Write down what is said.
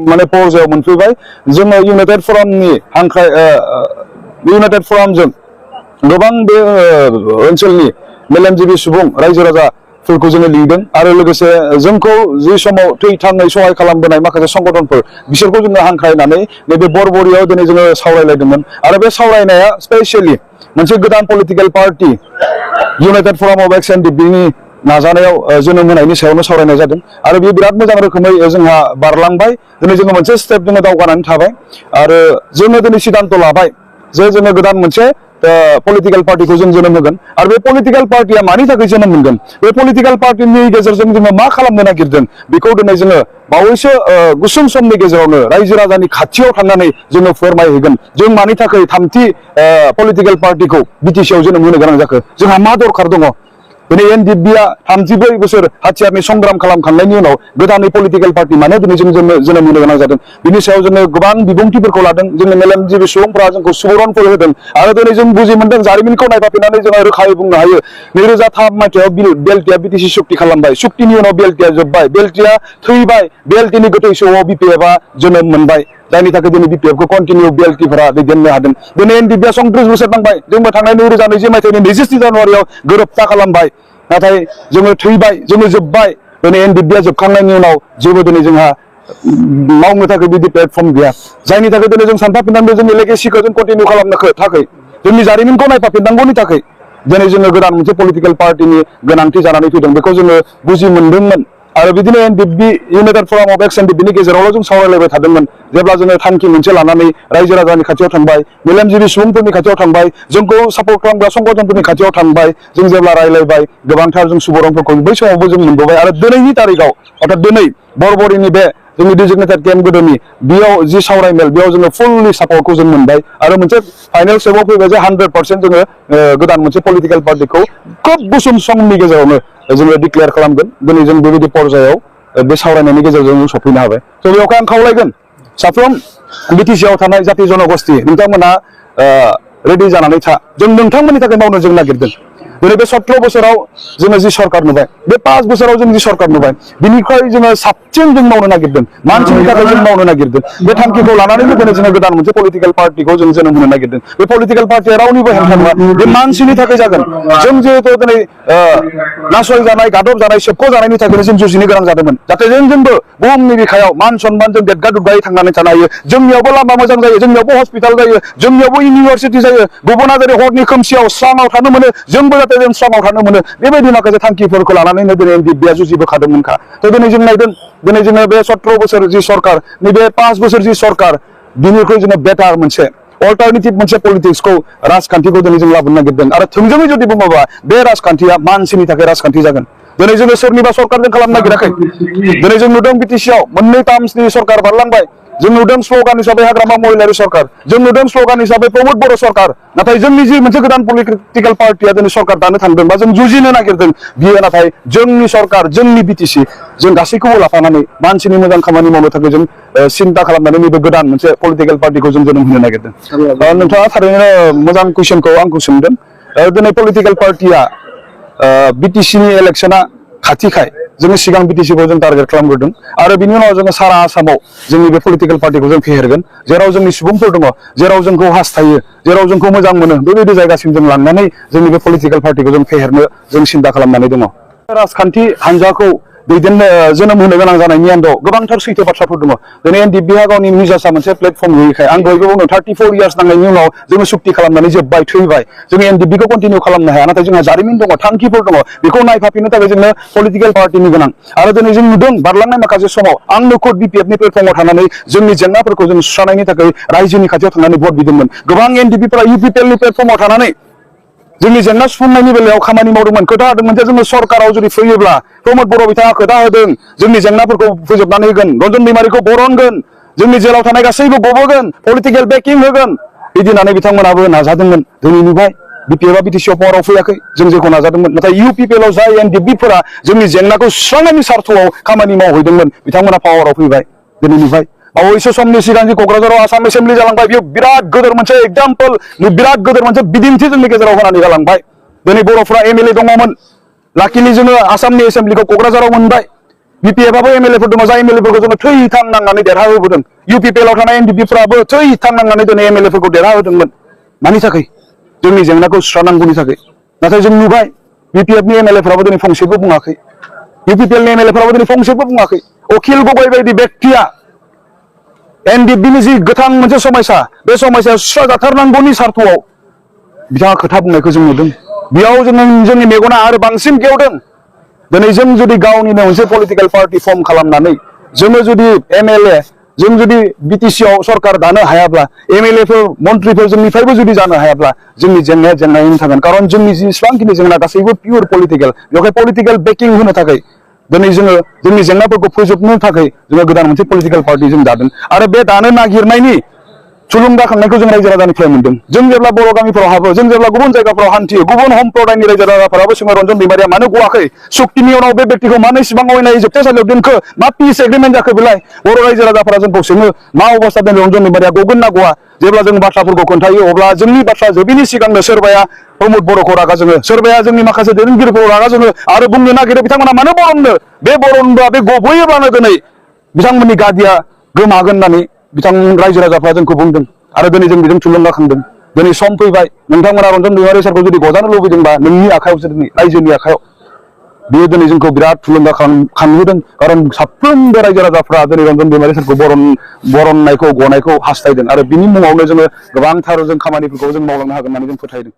माने पर्यायाव मोनफैबाय जोङो इउनाइटेड फरामनि हांख्राय इउनाइटेड फरामजों गोबां बे ओनसोलनि मेलेमजिबि सुबुं रायजो राजाफोरखौ जोङो लिंदों आरो लोगोसे जोंखौ जि समाव थैथाङै सहाय खालामबोनाय माखासे संगठनफोर बिसोरखौ जोङो हांख्रायनानै नैबे बरबरियाव दिनै जोङो सावरायलायदोंमोन आरो बे सावरायनाया स्पेसियली मोनसे गोदान पलिटिकल पार्टी इउनाइटेड फराम अफ एक्स एनडिएफबीनि नाजानायाव जोनोम होनायनि सायावनो सावरायनाय जादों आरो बे बिराद मोजां रोखोमै जोंहा बारलांबाय दिनै जोङो मोनसे स्टेप जोङो दावगानानै थाबाय आरो जोङो दिनै सिद्धांत लाबाय जे जोङो गोदान मोनसे पलिटिकल पार्टीखौ जों जोनोम होगोन आरो बे पलिटिकल पार्टीया मानि थाखाय जोनोम मोनगोन बे पलिटिकल पार्टीनि गेजेरजों जोङो मा खालामनो नागिरदों बेखौ दिनै जोङो बावैसो गुसुं समनि गेजेरावनो रायजो राजानि खाथियाव थांनानै जोङो फोरमायहैगोन जों मानि थाखाय थामथि पलिटिकल पार्टीखौ बिटिसिआव जोनोम होनो गोनां जाखो जोंहा मा दरखार दङ दिनै एनडिएफबीआ 34 बोसोर हाथियारनि संग्राम खालामखांनायनि उनाव गोदानै पलिटिकल पार्टी मानो दिनै जों जोनोम होनो गोनां जादों बिनि सायाव जोङो गोबां बिबुंथिफोरखौ लादों जोंनि मेलेमजिबि सुबुंफोरा जोंखौ सुबुरुनफोर होदों आरो दिनै जों बुजि मोनदों जारिमिनखौ नायफाफिननानै जोङो रोखायै बुंनो हायो 2003 मायथाइयाव बिएलटिआ बिटिसि सुक्ति खालामबाय सुक्तिनि उनाव बिएलटिआ जोबबाय बिएलटिआ थैबाय बिएलटिनि गोथै सह'आव बिपिएफआ जोनोम मोनबाय जायनि थाखाय दिनै बिपिएफखौ कन्टिनिउ बिएलटिफोरा दैदेननो हादों दिनै एनडिएफबीआ 30 बोसोर नांबाय जोंबो थांनाय 2020 मायथाइनि 27 जानुवारियाव गोरोबथा खालामबाय नाथाय जोङो थैबाय जोङो जोबबाय दिनै एनडिएफबीआ जोबखांनायनि उनाव जेबो दिनै जोंहा मावनो थाखाय बिदि प्लेटफर्म गैया जायनि थाखाय दिनै जों सानफाफिननांगौ जोंनि लेगेसिखौ जों कन्टिनिउ खालामनो थाखाय जोंनि जारिमिनखौ नायफाफिननांगौनि थाखाय दिनै जोङो गोदान मोनसे पलिटिकल पार्टीनि गोनांथि जानानै फैदों बेखौ जोङो बुजि मोनदोंमोन आरो बिदिनो एनडिएफबी इउनाइटेड फराम अफ एक्स एनडिएफबीनि गेजेरावल' जों सावरायलायबाय थादोंमोन जेब्ला जोङो थांखि मोनसे लानानै रायजो राजानि खाथियाव थांबाय मेलेमजिबि सुबुंफोरनि खाथियाव थांबाय जोंखौ सापर्ट खालामग्रा संगठनफोरनि खाथियाव थांबाय जों जेब्ला रायलायबाय गोबांथार जों सुबुरुनफोरखौ बै समावबो जों मोनबोबाय आरो दिनैनि तारिखाव अर्थात दिनै बरबरिनि बे जोंनि डिजिगनेटेड केम्प गोदोनि बेयाव जि सावरायमेल बेयाव जोङो फुललि सापर्टखौ जों मोनबाय आरो मोनसे फाइनाल स्टेपआव फैबाय जे 100% जोङो गोदान मोनसे पलिटिकल पार्टीखौ खोब गुसुं समनि गेजेरावनो जोङो डिक्लेयार खालामगोन दिनै जों बेबायदि पर्यायाव बे सावरायनायनि गेजेरजों जों सफैनो हाबाय स' बेयावहाय आं खावलायगोन साफ्रोम बिटिसिआव थानाय जाति जनगोष्ठी नोंथांमोना रेडि जानानै था जों नोंथांमोननि थाखाय मावनो जों नागिरदों दिनै बे 17 बोसोराव जोङो जि सरकार नुबाय बे 5 बोसोराव जों जि सरकार नुबाय बिनिख्रुइ जोङो साबसिन जों मावनो नागिरदों मानसिनि थाखाय जों मावनो नागिरदों बे थांखिखौ लानानैनो दिनै जोङो गोदान मोनसे पलिटिकल पार्टीखौ जों जोनोम होनो नागिरदों बे पलिटिकल पार्टीया रावनिबो हेंथा नङा बे मानसिनि थाखाय जागोन जों जिहेतु दिनै नासयजानाय गादब जानाय सेबख' जानायनि थाखायनो जों जुजिनो गोनां जादोंमोन जाहाथे जोंबो बुहुमनि बिखायाव मान सन्मान जों देरगा दुग्गायै थांनानै थानो हायो जोंनियावबो लामा मोजां जायो जोंनियावबो हस्पिटाल जायो जोंनियावबो इउनिभारसिटि जायो गुबुना जेरै हरनि खोमसियाव स्राङाव थानो मोनो जोंबो जाहाथे जों स्राङाव थानो मोनो बेबायदि माखासे थांखिफोरखौ लानानैनो दिनै एनडिएफबीआ जुजिबोखादोंमोनखा थ' दिनै जों नायदों दिनै जोङो बे 17 बोसोर जि सरकार नैबे 5 बोसोर जि सरकार बिनिख्रुइ जोङो बेटार मोनसे अल्टारनेटिभ मोनसे पलिटिक्सखौ राजखान्थिखौ दिनै जों लाबोनो नागिरदों आरो थोंजोङै जुदि बुङोबा बे राजखान्थिया मानसिनि थाखाय राजखान्थि जागोन दिनै जोङो सोरनिबा सरकारजों खालामनो नागिराखै दिनै जों नुदों बिटिसिआव मोननै टार्मसनि सरकार बारलांबाय जों नुदों स्ल'गान हिसाबै हाग्रामा महिलारि सरकार जों नुदों स्ल'गान हिसाबै प्रमद बर' सरकार नाथाय जोंनि जि मोनसे गोदान पलिटिकल पार्टीया दिनै सरकार दानो थांदों बा जों जुजिनो नागिरदों बियो नाथाय जोंनि सरकार जोंनि बिटिसि जों गासैखौबो लाफानानै मानसिनि मोजां खामानि मावनो थाखाय जों सिन्था खालामनानै नैबे गोदान मोनसे पलिटिकल पार्टीखौ जों जोनोम होनो नागिरदों नोंथाङा थारैनो मोजां कुइसनखौ आंखौ सोंदों दिनै पलिटिकल पार्टीया बिटिसिनि इलेक्शना खाथिखाय जोङो सिगां बिटिसिखौ जों टारगेट खालामग्रोदों आरो बिनि उनाव जोङो सारा आसामाव जोंनि बे पलिटिकल पार्टीखौ जों फेहेरगोन जेराव जोंनि सुबुंफोर दङ जेराव जोंखौ हास्थायो जेराव जोंखौ मोजां मोनो बेबायदि जायगासिम जों लांनानै जोंनि बे पलिटिकल पार्टीखौ जों फेहेरनो जों सिन्था खालामनानै दङ राजखान्थि हान्जाखौ दैदेननो जोनोम होनो गोनां जानायनि आन्दोआव गोबांथार सैथो बाथ्राफोर दङ दिनै एनडिएफबीआ गावनि निजासा मोनसे प्लेटफर्म गैयैखाय आं दहायबो बुंदों 34 इयार्स नांनायनि उनाव जोङो सुक्ति खालामनानै जोबबाय थैबाय जोङो एनडिएफबीखौ कन्टिनिउ खालामनो हाया नाथाय जोंहा जारिमिन दङ थांखिफोर दङ बेखौ नायफाफिननो थाखाय जोंनो पलिटिकल पार्टीनि गोनां आरो दिनै जों नुदों बारलांनाय माखासे समाव आंनो खुद बिपिएफनि प्लेटफर्माव थानानै जोंनि जेंनाफोरखौ जों सुस्रांनायनि थाखाय रायजोनि खाथियाव थांनानै भट बिदोंमोन गोबां एनडिएफबीफोरा इउपिपिएलनि प्लेटफर्माव थानानै जोंनि जेंना सुफुंनायनि बेलायाव खामानि मावदोंमोन खोथा होदोंमोन जे जोङो सरकाराव जुदि फैयोब्ला प्रमद बर' बिथाङा खोथा होदों जोंनि जेंनाफोरखौ फोजोबनानै होगोन रन्जन दैमारिखौ बरनगोन जोंनि जेलाव थानाय गासैबो गबोगोन पलिटिकल बेकिं होगोन बिदि होननानै बिथांमोनाबो नाजादोंमोन दिनै नुबाय बिपिएफआ बिटिसिआव पावाराव फैयाखै जों जेखौ नाजादोंमोन नाथाय इउपिपिएलआव जाय एनडिएफबीफोरा जोंनि जेंनाखौ सुस्रांनायनि सार्थआव खामानि मावहैदोंमोन बिथांमोना पावाराव फैबाय दिनै नुबाय बावैसो समनि सिगां जि क'क्राझाराव आसाम एसेम्बलि जालांबाय बेयो बिराद गोदोर मोनसे एग्जाम्पल बिराद गोदोर मोनसे बिदिन्थि जोंनि गेजेराव होनानै गालांबाय दिनै बर'फ्रा एमएलए दङमोन लाकिलि जोङो आसामनि एसेम्बलिखौ क'क्राझाराव मोनबाय बिपिएफआबो एमएलएफोर दङ जाय एमएलएफोरखौ जोङो थैथां नांनानै देरहाहोबोदों इउपिपिएलआव थानाय एनडिएफबिफ्राबो थैथां नांनानै दिनै एमएलएफोरखौ देरहाहोदोंमोन मानि थाखाय जोंनि जेंनाखौ सुस्रांनांगौनि थाखाय नाथाय जों नुबाय बिपिएफनि एमएलएफोराबो दिनै फंसेबो बुङाखै इउपिपिएलनि एमएलएफोराबो दिनै फंसेबो बुङाखै अखिल गगৈ बायदि व्यक्तिया एनडिएफबिनि जि गोथां मोनसे समस्या बे समस्याया सुस्रांजाथारनांगौनि सार्थआव बिथाङा खोथा बुंनायखौ जों नुदों बेयाव जोंनि मेगना आरो बांसिन गेवदों दिनै जों जुदि गावनिनो मोनसे पलिटिकल पार्टी फर्म खालामनानै जोङो जुदि एमएलए जों जुदि बिटिसिआव सरकार दानो हायाब्ला एमएलएफोर मन्त्रिफोर जोंनिफ्रायबो जुदि जानो हायाब्ला जोंनि जेंनाया जेंनायैनो थागोन खारन जोंनि जेसेबांखिनि जेंना गासैबो पियर पलिटिकल बेवहाय पलिटिकल बेकिं होनो थाखाय दिनै जोङो जोंनि जेंनाफोरखौ फोजोबनो थाखाय जोङो गोदान मोनसे पलिटिकल पार्टी जों दादों आरो बे दानो नागिरनायनि थुलुंगाखांनायखौ जों रायजो राजानिफ्राय मोनदों जों जेब्ला बर' गामिफोराव हाबो जों जेब्ला गुबुन जायगाफोराव हान्थियो गुबुन सम्प्रदायनि रायजो राजाफोराबो सोङो रन्जन दैमारिया मानो गवाखै सुक्तिनि उनाव बे व्यक्तिखौ मानो इसेबां अयनायै जोबथेसालियाव दोनखो मा पिस एग्रिमेन्ट जाखो बेलाय बर' रायजो राजाफोरा जोंखौ सोङो मा अबस्था दोन रन्जन दैमारिया गगोन ना गवा जेब्ला जों बाथ्राफोरखौ खोन्थायो अब्ला जोंनि बाथ्रा जोबैनि सिगांनो सोरबाया प्रमद बर'खौ रागा जोङो सोरबाया जोंनि माखासे दैदेनगिरिफोरखौ रागा जोङो आरो बुंनो नागिरो बिथांमोना मानो बरननो बे बरनब्ला बे गबोयोब्लानो दिनै बिथांमोननि गादिया गोमागोन होननानै बिथां रायजो राजाफ्रा जोंखौ बुंदों आरो दिनै जों बेजों थुलुंगाखांदों दिनै सम फैबाय नोंथांमोना रन्जन दैमारि सारखौ जुदि गजानो लुबैदोंबा नोंनि आखायावसो दिनै रायजोनि आखायाव बेयो दिनै जोंखौ बिराद थुलुंगाखांहोदों खारन साफ्रोमबो रायजो राजाफ्रा दिनै रन्जन दैमारि सारखौ बरननायखौ गनायखौ हास्थायदों आरो बिनि मुङावनो जोङो गोबांथार जों खामानिफोरखौ जों मावलांनो हागोन होननानै जों फोथायदों